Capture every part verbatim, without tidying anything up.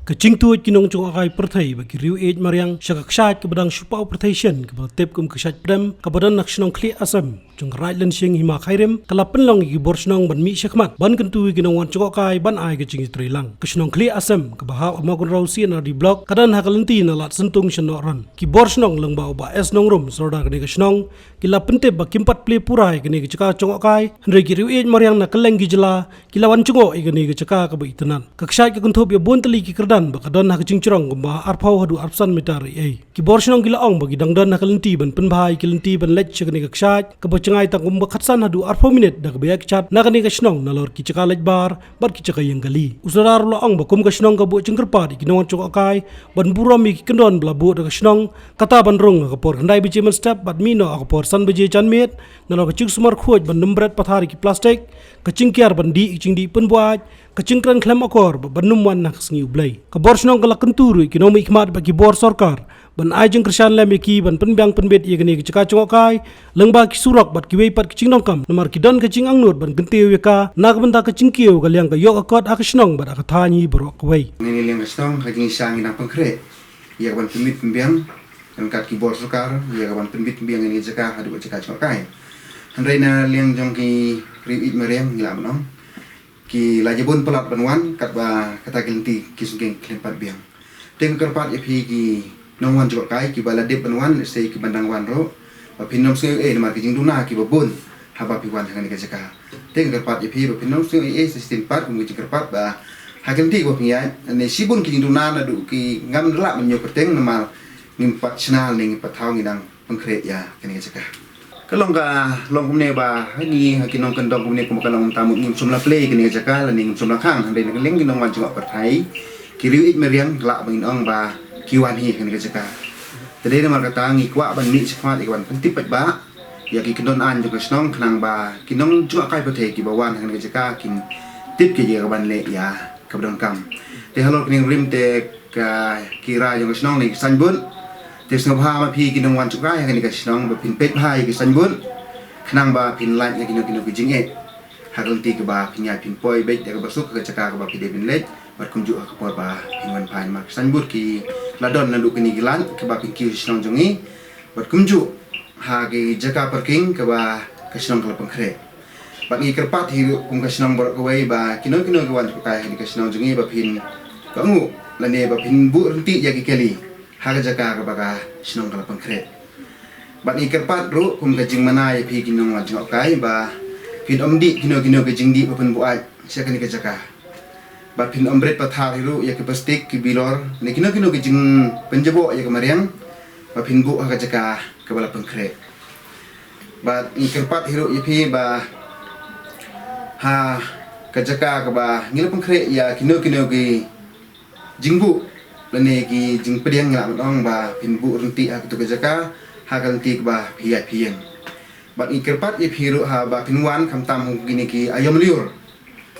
Ka jingtuid ki nongjngohkai pyrthei bad ki riew ieid mariang sha ka kshaid kaba dang shu paw pyrthei shen kaba la tip kum ka kshaid pdem kaba don ha ka shnong Khlieh Asem jong ka Raid Lyngshing Hima Khyrim ka la pynlong ïa ki bor shnong ban mih shakhmat ban kyntu ïa ki nongwan jngohkai ban ai ka jingïatreilang. Ka shnong Khlieh Asem kaba hap ha Mawkynrew C and R D Block ka don ha ka lynti na Lad Syntung sha Nohron. Ki bor shnong lyngba u Bah S Nongrum, sordar kane ka shnong, ki la pyntip ba kim pat plie pura ïa kane ka jaka jngohkai, hynrei ki riew ieid mariang na kylleng ki jylla ki la wan jngoh ïa kane ka jaka kaba itynnad. Ka kshaid ka kynthup ïa bun tylli ki kyrdan ba ka don ha ka jingjrong kumba arphew haduh arphew san meter ei ei. Ki bor shnong ki la ong ba ki dang don ha ka lynti ban pynbha ïa ki lynti ban leit sha kane ka kshaid kaba jngai tang kumba khatsan haduh arphew minit da kaba ïaid kjat na kane ka shnong nalor ki jaka leit bar bad ki jaka ïeng kali. U sordar u la ong ba kum ka shnong ka buh jingkyrpad ïa ki nongwan jngohkai ban burom ïa ki kyndon ba la buh da ka shnong, kata ban rung ha ka por khyndai baje mynstep bad mih noh ha ka por san baje janmiet, nalor ka jingsumar khuid ban ym bret pathar ïa ki plastik, ka jingkiar ban dih ïa ki jingdih pynbuaid, ka jingkren khlem akor bad ban ym wan ha ka sngi U Blei. Ka bor shnong ka la kyntu ruh ïa ki nongmihkhmat bad ki bor sorkar ban ai jingkyrshan lem ïa ki ban pynbiang pynbit ïa kane ka jaka jngohkai lyngba ki surok bad kiwei pat ki jingdonkam, namar ki don ka jingangnud ban kyntiew ïa ka na ka bynta ka jingkiew ka liang ka ïoh ka kot ha ka shnong bad ha ka thaiñ hi baroh kawei. Ngi liang ka shnong ka jingshang ngi nang pynkhreh ïa ka ban pynbit pynbiang ryngkat ki bor sorkar ïa ka ban pynbit pynbiang ïa ka jaka haduh ka jaka jngohkai. Hynrei na liang jong ki riew ieid mariang ngi lah ban ong ki la jabun palat ban wan katba kata ki lynti ki sngewkhia khlem pat biang. Te nga kyrpad ïa phi ki nongwan jngohkai kiba la dep ban wan, lehse ki ban dang wan ruh, ba phin ym sngew ei namar ki jingduna kiba bun haba phi wan ha kane ka jaka. Te nga kyrpad ïa phi ba phin ym sngew ei ei, sa shisien pat kum ka jingkyrpad ba ha ki lynti kiba phin ïaid ne shibun ki jingduna naduh ki ngam da lah ban ñiew kyrteng namar ngim pat shna ne ngim pat thaw, ngi dang pynkhreh ïa kane ka jaka. Ka long ka long kumne ba ha ngi ha ki nongkyndong kumne kumba ka long mynta mut ngim shym la plie kane ka jaka lane ngim shym la khang, hynrei na ka liang ki nongwan jngoh pyrthei, ki riew ieid mariang, lah ba ngin ong ba ki wan hi kane ka jaka. Te dei namar kata ngi kwah ban mih shakhmat ïa ka ban pyntip paidbah ïa ki kyndon aiñ jong ka shnong khnang ba ki nongjngohkai pyrthei kiba wan ha kane ka jaka kin tip ki ïa ka ban leh ïa kaba donkam. Te halor kane ka rim te ka, ki rai jong ka shnong ne ki signboard. Te sngewbha ma phi ki nongwan jngohkai ha kane ka shnong ba phin peit bha ïa ki signboard khnang ba phin lait ïa kino kino ki jingeh ha ka lynti kaba phin ïaid phin poi beit da kaba suk ha ka jaka kaba phi dei ban leit bad kumjuh ha ka por ba phin wan phai, namar ki signboard ki la don naduh kine ki lait kaba phin kiew sha shnong jong ngi bad kumjuh ha ki jaka parking kaba ka shnong ka la pynkhreh. Bad ngi kyrpad hi ruh kum ka shnong baroh kawei ba kino kino ki wan jngohkai ha kane ka shnong jong ngi ba phin kohnguh lane ba phin buh ryntih ïa ki kali ha ka jaka kaba ka shnong ka la pynkhreh. Bad ngi kyrpad ruh kum ka jingmana ïa phi ki nongwan jngohkai ba phin ym dih kino kino ki jingdih ba pynbuaid sha kane ka jaka. Ba phin ym bret pathar hi ruh ïa ki plastik, ki bilor ne kino kino ki jingpynjaboh ïa ka mariang ba phin buh ha ka jaka kaba la pynkhreh. Bad ngi kyrpad hi ruh ïa phi ba ha ka jaka kaba ngi la pynkhreh ïa kino kino ki jingbuh lane ki jingpdiang, ngi lah ban ong ba phin buh ryntih ha kato ka jaka ha ka lynti kaba phi ïaid phi ïeng. Bad ngi kyrpad ïa phi ruh ha ba phin wan khamtam ha kine ki aïom lyiur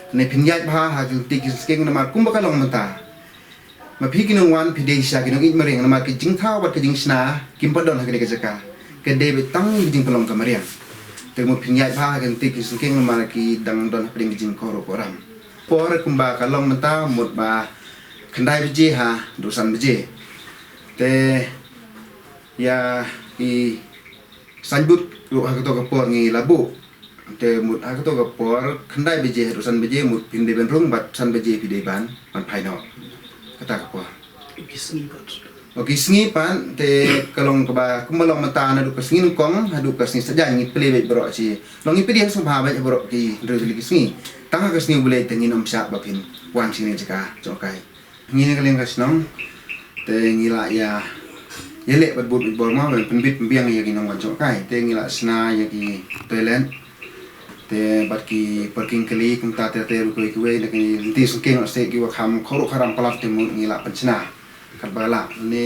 ne phin ïaid bha ha ki lynti ki sngewsih namar kumba ka long mynta. Ma phi ki nongwan phi dei shisha ki nongieid mariang namar ki jingthaw bad ki jingshna kim pat don ha kane ka jaka. Ka dei beit tang ki jingpynlong ka mariang. Te mut phin ïaid bha ha ki lynti ki sngewsih namar ki dang don hapdeng ki jingkohruh kohram. Por kumba ka long mynta mut ba khyndai baje haduh san baje. Te ïa ki signboard ruh ha kato ka por ngi la buh. Te mut ha kato ka por khyndai baje haduh san baje mut phin dei ban rung bad san baje phi dei ban, ban phai noh. Kata ka por. Ki sngi pat. O, ki sngi pat te ka long kaba kumba long mynta naduh ka sngi nyngkong haduh ka sngi saitjaiñ ngi plie beit baroh shi. Long ngi plie sngewbha beit baroh ki hynriew tylli ki sngi. Tang ha ka sngi U Blei te ngin ym shah ba phin wan sha kane ka jaka jngohkai. Ngi na ka liang ka shnong te ngi la ïa, ïaleh bad bud bad bor mo ban pynbit pynbiang ïa ki nongwan jngohkai. Te ngi la shna ïa ki toilet te bad ki parking kali kumta te te ruh kiwei kiwei na ki lynti sngewsih kiba kham khuruh kharam palat te mut ngi la pynshna katba lah ne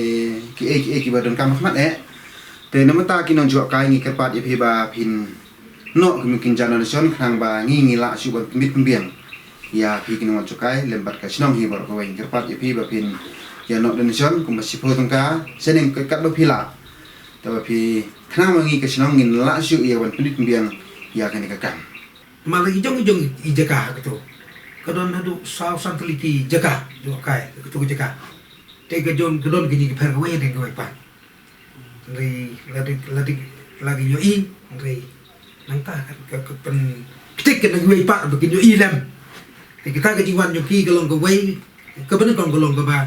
kiei kiei kiba donkam ha khmat eh. Te na mynta ki nongjngohkai ngi kyrpad ïa phi ba phin noh kum ki jingdonation khnang ba ngi ngi lah shuh ban pynbit pynbiang ïa phi ki nongwan jngohkai lem bad ka shnong hi baroh kawei. Ngi kyrpad ïa phi ba phin ïa noh donation kumba shiphew tyngka shaneng katba phi lah. Te ba phi khnang ba ngi ka shnong ngin lah shuh ïa ban pynbit pynbiang ïa kane ka kam. Ma la i jong i jong i jaka ha kato. Ka don haduh saw san tylli ki jaka jngohkai, katu ka jaka. Te ka don, ka don ka jingpher kawei hadien kawei pat. Hynrei la dei, la dei, la dei ïohi, hynrei nangta ka, ka, ka pynktik ka na kiwei pat ba kin ïohi lem. Te kata ka jingwan jong ki ka long kawei, kaba nyngkong ka long kaba,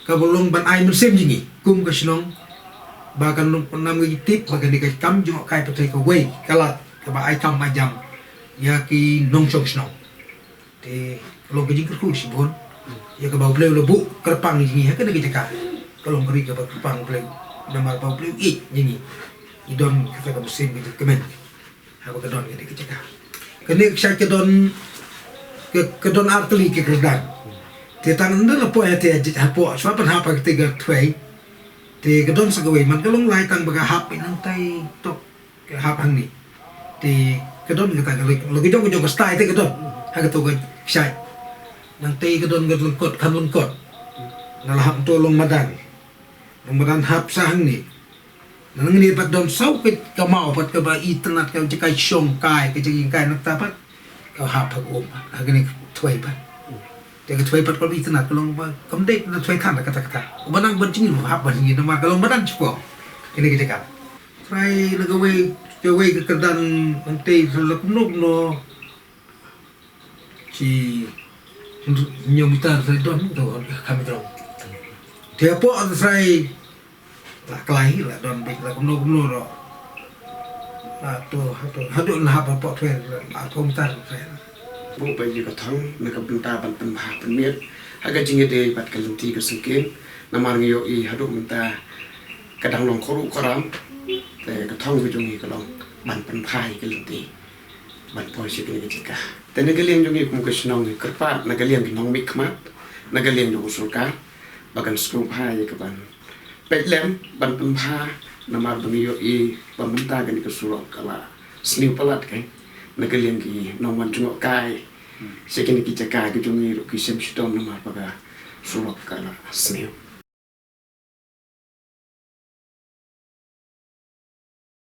kaba long ban ai mynsiem jong ngi kum ka shnong, ba kan long, kan ym ngi tip ba kane ka kam jngohkai pyrthei kawei ka lad kaba ai kam ai jam ïa ki nongshong shnong. Te ka long ka jingkyrkhu shibun ïa kaba U Blei u la buh kyrpang ïa ngi ha kane ka jaka. Ka long ka ri kaba kyrpang U Blei, namar ba U Blei u ïeit ïa ngi. Ngi don kata ka mynsiem ka jingkmen haba ka don kane ka jaka. Kane ka kshaid ka don, ka, ka don ar tylli ki kyrdan. Te tang ynda la poi ha te, hapoh, shuwa ban hap ha kata ka thwei. Te ka don sa kawei, man ka long lai tang ba ka hap ïa nangtai tok. Ka hap hangne. Te ka don kata ka la, la ka jong ka jong ka style te ka don ha kato ka kshaid. Nangta ka don ka lyngkot, khan lyngkot. Nga la hap to long madan. Long madan hap sa hangne. Nangne pat don saw ka, ka maw pat kaba itynnad, ka jaka shong kai, ka jaka ïing kai, nangta pat ka hap ha ka um, ha kane ka thwei pat. Te ka thwei pat kaba itynnad ka long ba kam dei na thwei than kata kata. Uba nang ban jngi hap ban jngi namar ka long madan shipor. Kane ka jaka. Trai na kawei, kawei ka kyrdan nangta la kumno kumno. Shi hynñiew mitar trai don to, kam i drong. Te hapoh trai la klai, la don beit, la kumno kumno ruh. La to, to, haduh nang hap hapoh trai, la, la to mitar trai. Buh beit ïa ka thong na ka bynta ban pynbha pynmiat ha ka jingïadei bad ka lynti ka sngewsih. Namar ngi ïohi haduh mynta ka dang long khuruh khuram. Te ka thong ka jong ngi ka long ban pynbha ïa ka lynti ban poi sha kane ka jaka. Te na ka liang jong ngi kum ka shnong ngi kyrpad na ka liang ki nongmihkhmat, na ka liang jong ka sorkar ba kan sngewbha ïa ka ban peit lem, ban pynbha, namar ba ngi ïohi ba mynta kane ka surok ka la sniew palat, kai na ka liang ki nongwan jngohkai sha kine ki jaka ki jong ngi ruh ki shem shitom namar ba ka surok ka la sniew.